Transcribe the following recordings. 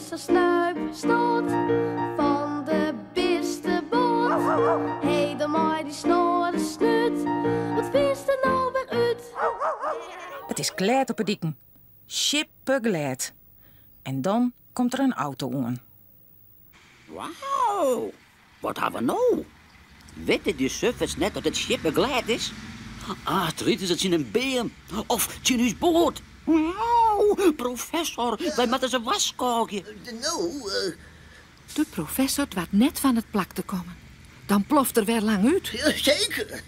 Professor Snuip Snot fan de bisteboat. Hé, dan mei dy snorre snút, wat fynst der no wer út? It is glêd op 'e diken. Sjippeglêd. En dan komt der in auto oan. Wauw, wat ha we no? Witte dy sufferts net dat it sjippeglêd is? Aanst ride se tsjin in beam of tsjin ús boat. Wauw, professor, wy moatte se warskôgje. No, De professor doart net fan it plak te kommen. Dan ploft er wer lang út. Seker.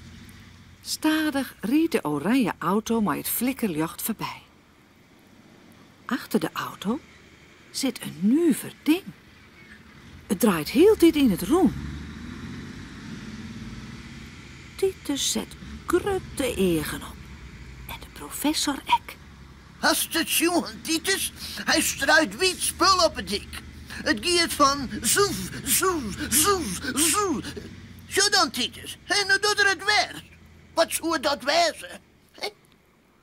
Stadich riidt de oranje auto mei it flikkerljocht foarby. Achter de auto sit in nuver ding. It draait hieltyd yn it rûn. Titus set grutte eagen op en de professor ek. Hast it sjoen, Titus? Hy struit wyt spul op 'e dyk. It giet fan zoef, zoef, zoef, zoef. Sjoch dan, Titus, en no docht er it wer. Wat soe dat wêze?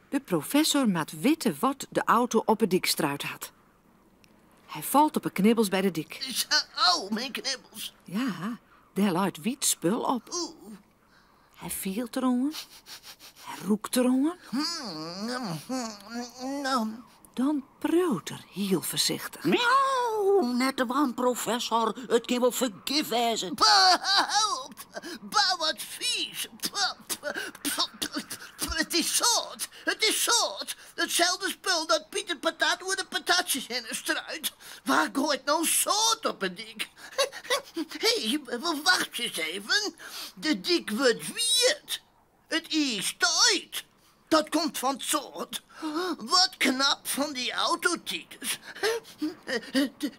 De professor moat witte wat de auto op 'e dyk struid hat. Hy falt op 'e knibbels by de dyk. Au, myn knibbels. Ja, dêr leit wyt spul op. Hy fielt deroan. Hy rûkt deroan. Dan priuwt er hiel foarsichtich. Miauw, net dwaan, professor. It kin wol fergif wêze. Bah, help! Bah, wat fies! It is sâlt! It is sâlt! Itselde spul dat Piter Patat oer de patatsjes hinne struit. Wa goait no sâlt op 'e dyk? Hé, wacht ris even. De dyk wurdt wiet. It iis teit. Dat komt fan it sâlt. Wat knap fan dy auto, Titus.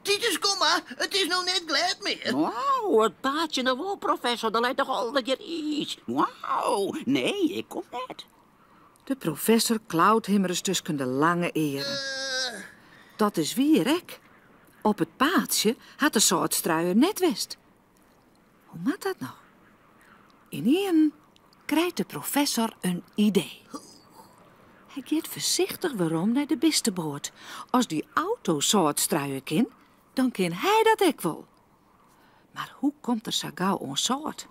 Titus, kom mar, it is no net glêd mear. Wauw, it paadsje no wol, professor, der leit noch allegear iis. Wauw, nee, ik kom net. De professor klaut him ris tusken de lange earen. Dat is wier ek. Op it paadsje hat de sâltstruier net west. Hoe moat dat no? Ynienen krijt de professor in idee. Hy giet foarsichtich werom nei de bisteboat. As dy auto sâlt struie kin, dan kin hy dat ek wol. Mar hoe komt er sa gau oan sâlt?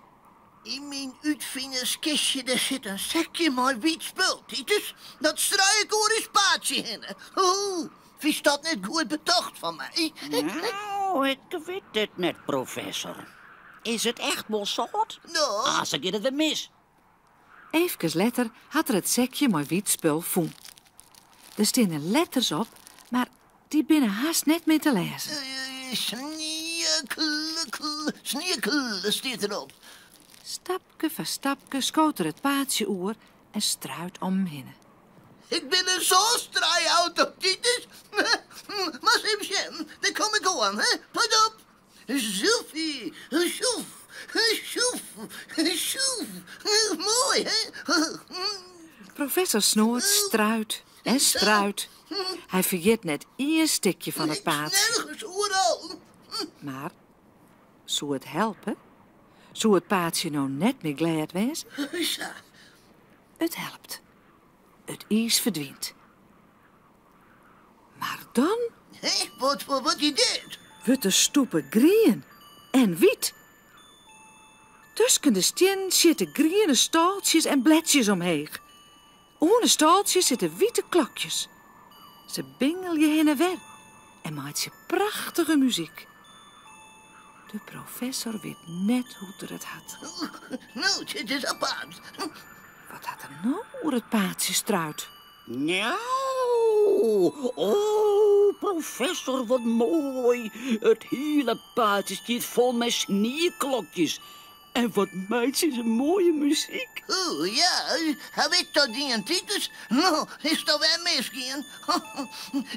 Yn myn útfinerskistje dêr sit in sekje mei wyt spul, Titus. Dat strui ik oer ús paadsje hinne. Oeh, fynst dat net goed betocht fan my? Nou, ik wit it net, professor. Is it echt wol sâlt? No. Aanst giet it wer mis. Eefkes letter hat er it sekje mei wyt spul fûn. Der steane letters op, mar dy binne hast net mear te lêzen. Snieklekl, sniekl stiet derop. Stapke foar stapke skoot er it paadsje oer en struit om him hinne. Ik bin in sâltstruiauto, Titus. Moatst even sjen, dêr kom ik oan, hè. Pas op. Zoefie, zoef, zoef, zoef. Moai, hè? Professor Snoad struit en struit. Hy ferjit net ien stikje fan it paadsje. Nergens, oeral. Mar soe it helpe? Soe it paadsje no net mear glêd wêze? Sa. It helpt. It iis ferdwynt. Mar dan. Hé, wat, wat is dit? Wurdt de stoepe grien en wyt. Tusken de stiennen sjitte griene stâltsjes en bledsjes omheech. Oan de stâltsjes sitte wite klokjes. Se bingelje hinne en wer en meitsje prachtige muzyk. De professor wit net hoe't er it hat. No, dit is apart. Wat hat er no oer it paadsje struid? Nou, oh, professor, wat moai. It hiele paadsje stiet fol mei snieklokjes. En wat meitsje se moaie muzyk. Oeh, ja, haw ik dat dien, Titus? No, is it alwer misgien.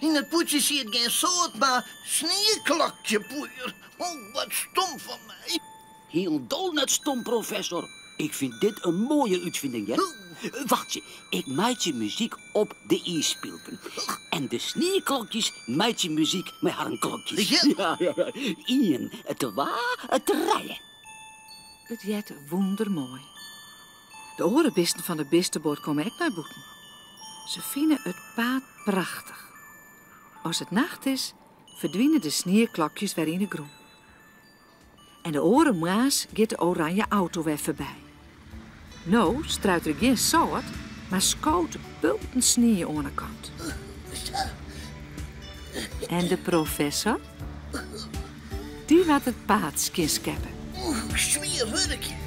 Yn it pûdsje siet gjin sâlt, mar snieklokjepoeier. Oh, wat stom fan my. Hielendal net stom, professor. Ik fyn dit in moaie útfining, hear. Wachtsje, ik meitsje muzyk op de iispylken. En de snieklokjes meitsje muzyk mei harren klokjes. Ja. Ja, ja. Ien, twa, trije. It heart wûndermoai. De oare bisten fan de bisteboat komme ek nei bûten. Se fine it paad prachtich. As it nacht is, ferdwine de snieklokjes wer yn 'e grûn. En de oare moarns giet de oranje auto wer foarby. No struit der gjin sâlt, mar skoot bulten snie oan 'e kant. En de professor? Dy moat it paad skjinskeppe. Oeh, swier wurk.